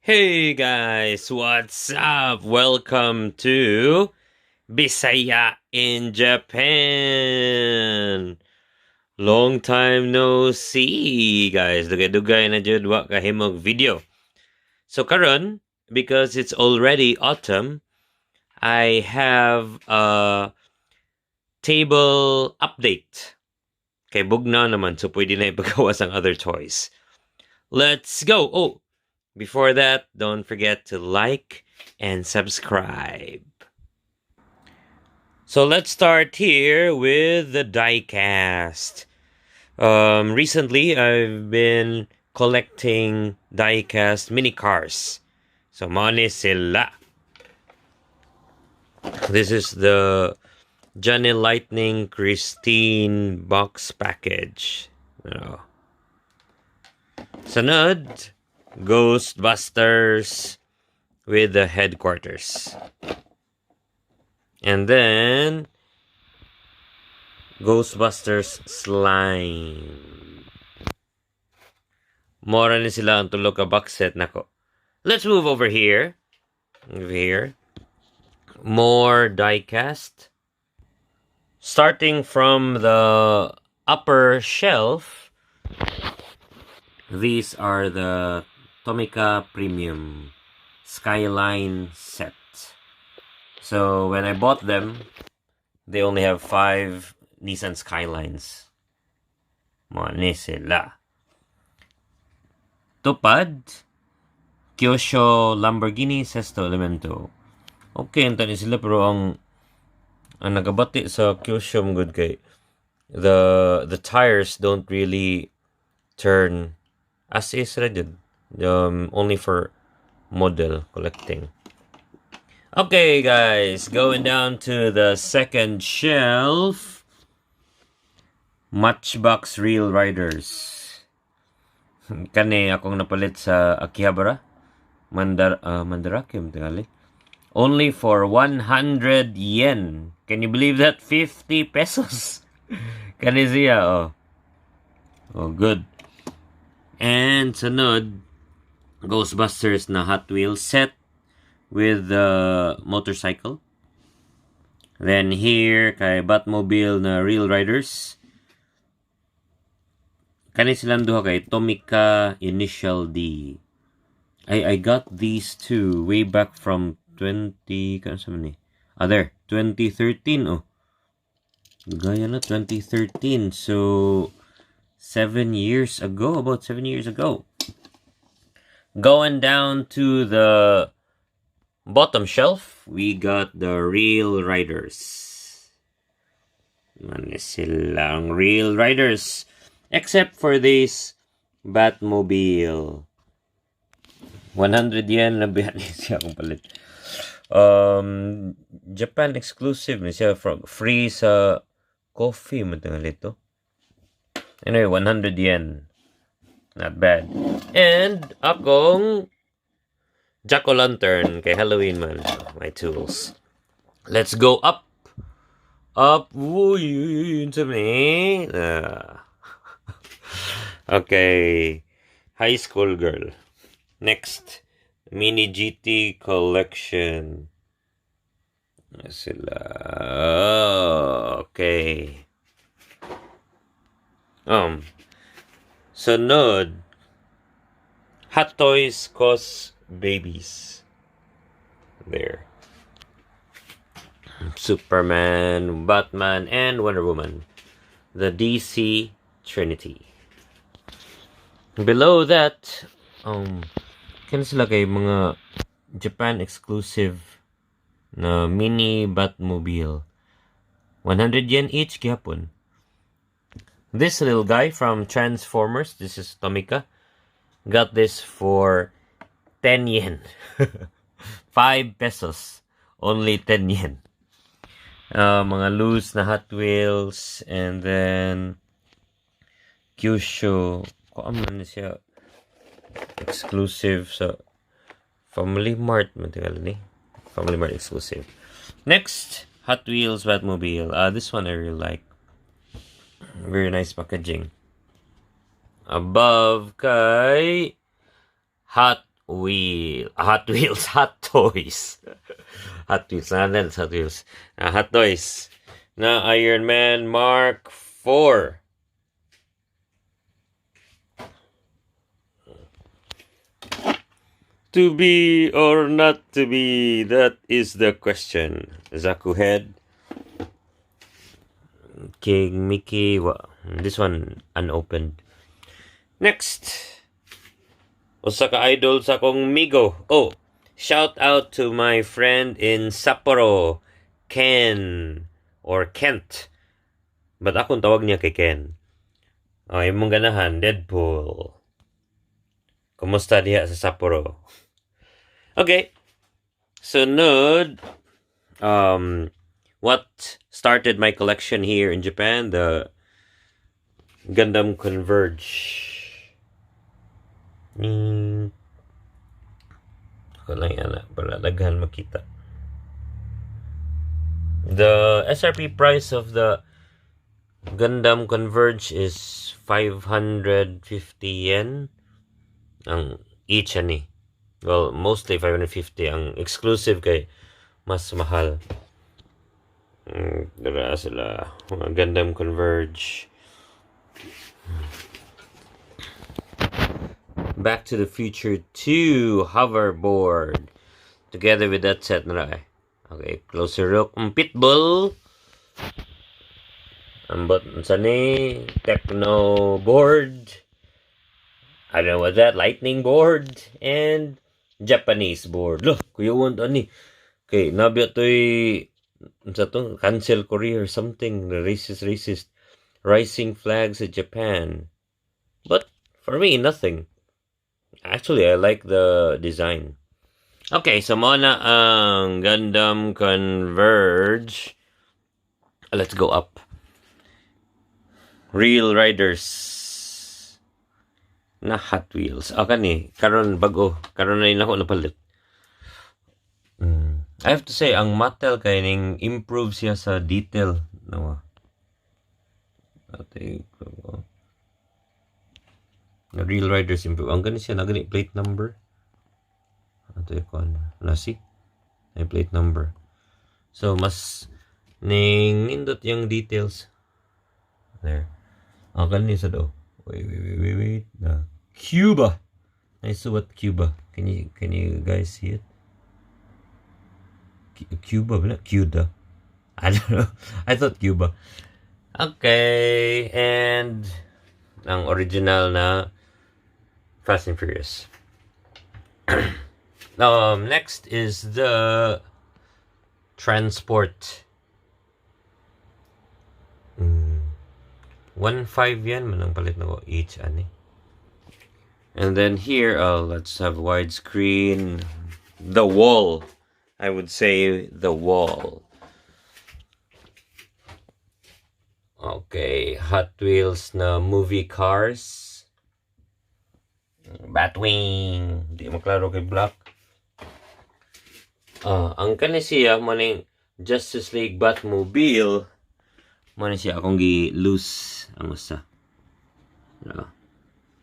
Hey guys, what's up? Welcome to Bisaya in Japan. Long time no see, guys. Dugay-dugay na jud wa kahimog video. So karon, because it's already autumn, I have a table update. Kay bugna naman, so pwede na ipagawas ang other toys. Let's go! Oh, before that, don't forget to like and subscribe. So let's start here with the Diecast. Recently, I've been collecting Diecast mini cars. So, mani sila. This is the Johnny Lightning Christine box package. Sunod, Ghostbusters with the headquarters. And then Ghostbusters slime. Mora ni sila ang tulog ka box set nako. Let's move over here. More diecast. Starting from the upper shelf, these are the Tomica Premium Skyline set. So when I bought them, they only have 5 Nissan Skylines. Mani sila. Tupad, Kyosho Lamborghini Sesto Elemento. Okay, ito ni sila pero ang nagabati sa Kyosho good kay the tires don't really turn as is rated. Only for model collecting. Okay, guys, going down to the second shelf. Matchbox Real Riders. Kani akong napalit sa Akihabara. Mandarakim tingali. Only for 100 yen. Can you believe that? 50 pesos. Kani siya, oh. Oh, good. And sunod, Ghostbusters na Hot Wheels set with the motorcycle. Then here, kay Batmobile na Real Riders. Kani silang duha kay Tomica Initial D. I got these two way back from 2013. Oh. Gaya na 2013. So 7 years ago, about 7 years ago. Going down to the bottom shelf, we got the Real Riders. Mani silang Real Riders. Except for this Batmobile. 100 yen na bihan siya akong palit. Japan exclusive na siya, free sa coffee mo tingali ito. Anyway, 100 yen. Not bad. And akong jack-o'-lantern kay Halloween man. My tools. Let's go up. Up. Uy, into me. Okay. High school girl. Next. Mini GT collection. Sila. Okay. Sunod. Hot Toys Cause Babies. There. Superman, Batman, and Wonder Woman. The DC Trinity. Below that, kaya sila kay mga Japan exclusive na mini Batmobile. 100 yen each gihapon. This little guy from Transformers, this is Tomica, got this for 10 yen. 5 pesos. Only 10 yen. Mga loose na Hot Wheels, and then Kyushu. Kung ano siya exclusive sa Family Mart. Family Mart exclusive. Next, Hot Wheels Batmobile. This one I really like. Very nice packaging. Above kay Hot Hot Wheels, Hot Toys. Hot Wheels, Hot Wheels. Hot Toys. Na Iron Man Mark 4. To be or not to be, that is the question. Zaku Head. King Mickey. This one unopened. Next. Osaka idol sa kong Migo. Oh, shout out to my friend in Sapporo, Ken or Kent. But akong tawag niya kay Ken. Oh, imong ganahan, Deadpool. Kumusta diha sa Sapporo? Okay. Sunod, what started my collection here in Japan, the Gundam Converge. Para daghan makita. The SRP price of the Gundam Converge is 550 yen ang each ani. Well, mostly 550. Ang exclusive kay mas mahal. Dara sila mga Gundam Converge. Back to the Future 2 hoverboard. Together with that set na. Okay, closer look. Pitbull. Ambot sa ni Techno board. I don't know what that. Lightning board. And Japanese board. Look, kuya want ani. Okay, nabiya to'y sa to, cancel Korea or something. Racist. Rising flags in Japan. But for me, nothing. Actually, I like the design. Okay, so muna ang Gundam Converge. Let's go up. Real Riders na Hot Wheels. Kani, karon bago. Karon na ako napalit. I have to say, ang Mattel kay ning improve siya sa detail. No? Real Riders improve. Ang gani siya, nagani plate number. Ito yung nasi. Ay plate number. So, mas nindot yung details. There. Ang gani sa daw. Wait. Cuba. Nice what Cuba. Can you guys see it? Cuba, but not Cuba. I don't know. I thought Cuba. Okay, and ang original na Fast and Furious. Next is the Transport. 1.5 yen man ang palit na ko each ani. And then here, let's have widescreen. The Wall. I would say The Wall. Okay, Hot Wheels na movie cars. Batwing. Di maklaro kay Black. Ang kani siya maning Justice League Batmobile. Maning siya akong gi-loose ang usa.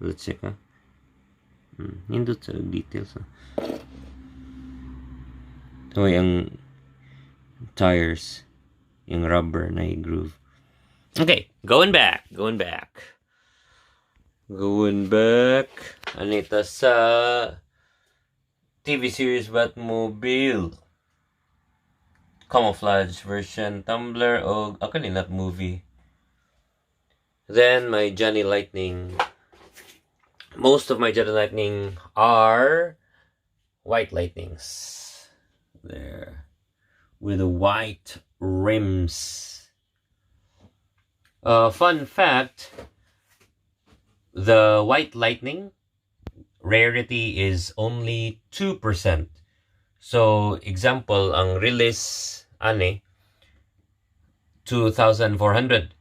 Let's check ha. Nindot sa details ha. So, yung tires, yung rubber na groove. Okay, going back. Anita sa TV series Batmobile. Camouflage version, Tumblr, o not movie. Then, my Johnny Lightning. Most of my Johnny Lightning are white lightnings. There. With white rims. Fun fact, the white lightning rarity is only 2%. So, example, ang release, 2,400.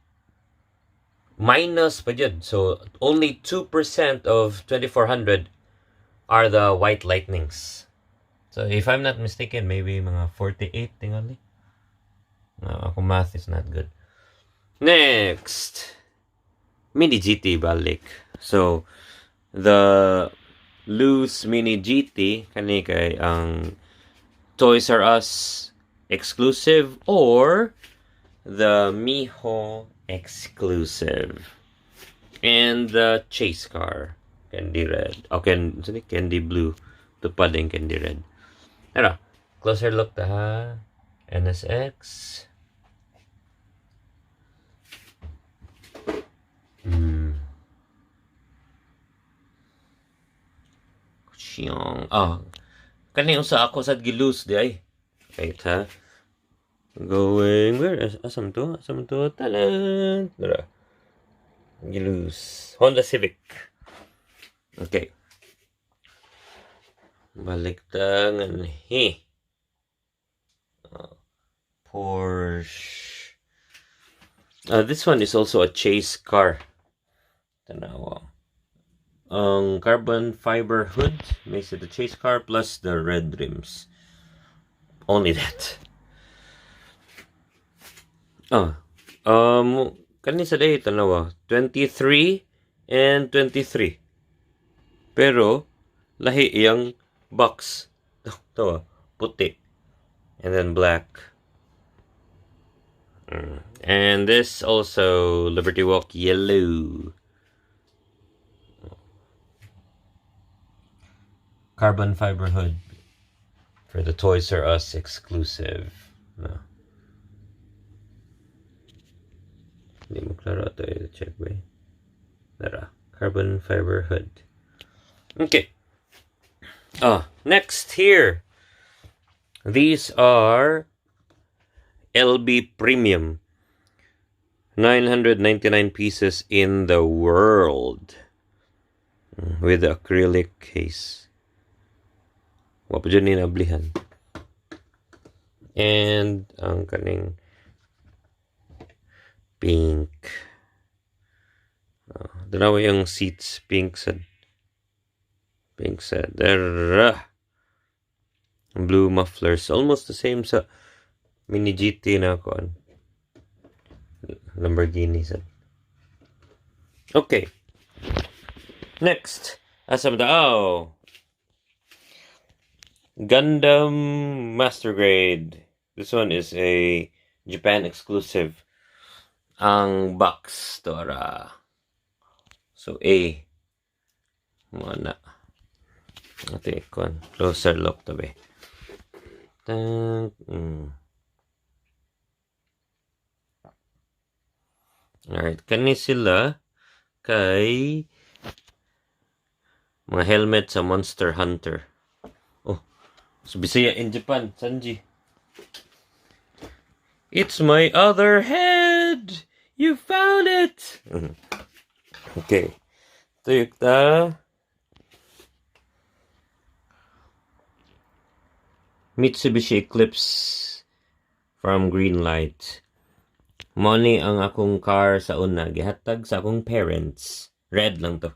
Minus pa dyan. So, only 2% of 2,400 are the white lightnings. So, if I'm not mistaken, maybe mga 48 tingali. Ako math is not good. Next, Mini GT balik. So, the loose mini GT kani kay ang Toys R Us exclusive or the Miho exclusive. And the chase car candy red. Candy blue. Tupad yung candy red. Ano? Closer look ta ha. NSX. Siyong. Kani usa ako sad gilus di ay. Wait ha. Going where? Asam to? Talan. Dara. Gilus. Honda Civic. Okay. Balik tangan Porsche. This one is also a chase car. Tanawa. Ang carbon fiber hood makes it a chase car plus the red rims. Only that. Kani sa day tanawa 23 and 23. Pero lahi iyang box. Tawa puti and then black. And this also Liberty Walk yellow. Carbon fiber hood for the Toys R Us exclusive. No. Hindi mo klaro ito. Check ba? Nara. Carbon fiber hood. Okay. Next here. These are LB Premium. 999 pieces in the world. With the acrylic case. Wapa dyan ninablihan. And ang kaning pink. Dalawa yung seats. Pink sad. There. Blue mufflers. Almost the same sa Mini GT na ako. Lamborghini sad. Okay. Next. Asam da. Gundam Master Grade. This one is a Japan exclusive. Ang box tora. So A. Mana. Ate kon closer look to be. Alright, kani sila kay mga helmet sa Monster Hunter. So Bisaya in Japan, Sanji. It's my other head! You found it! Okay. Ito yung Mitsubishi Eclipse from Greenlight. Money ang akong car sa una. Gihatag sa akong parents. Red lang to.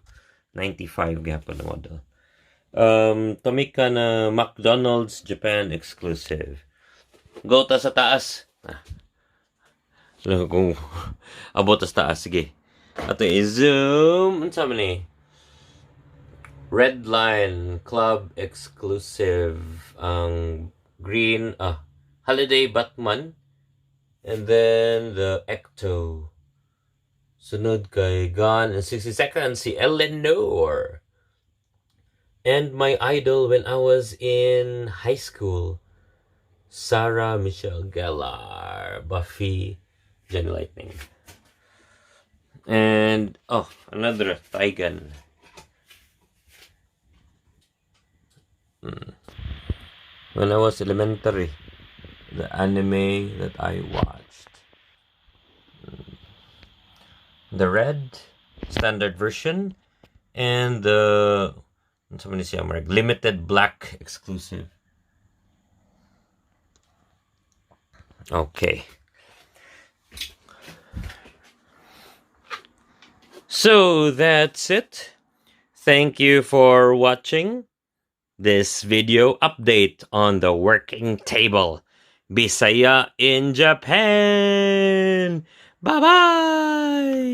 95 gapon na model. Tomika na McDonald's Japan exclusive. Go ta sa taas. Kung abot sa taas, sige. Ato i-zoom. Ano sa man Red Line Club exclusive. Ang green, Holiday Batman. And then the Ecto. Sunod kay Gone in 60 Seconds, si Eleanor. And my idol when I was in high school, Sarah Michelle Gellar, Buffy, Jenny Lightning. And, another Tigan. When I was elementary, the anime that I watched. The red, standard version, and the limited black exclusive. Okay. So that's it. Thank you for watching this video update on the working table. Bisaya in Japan. Bye-bye.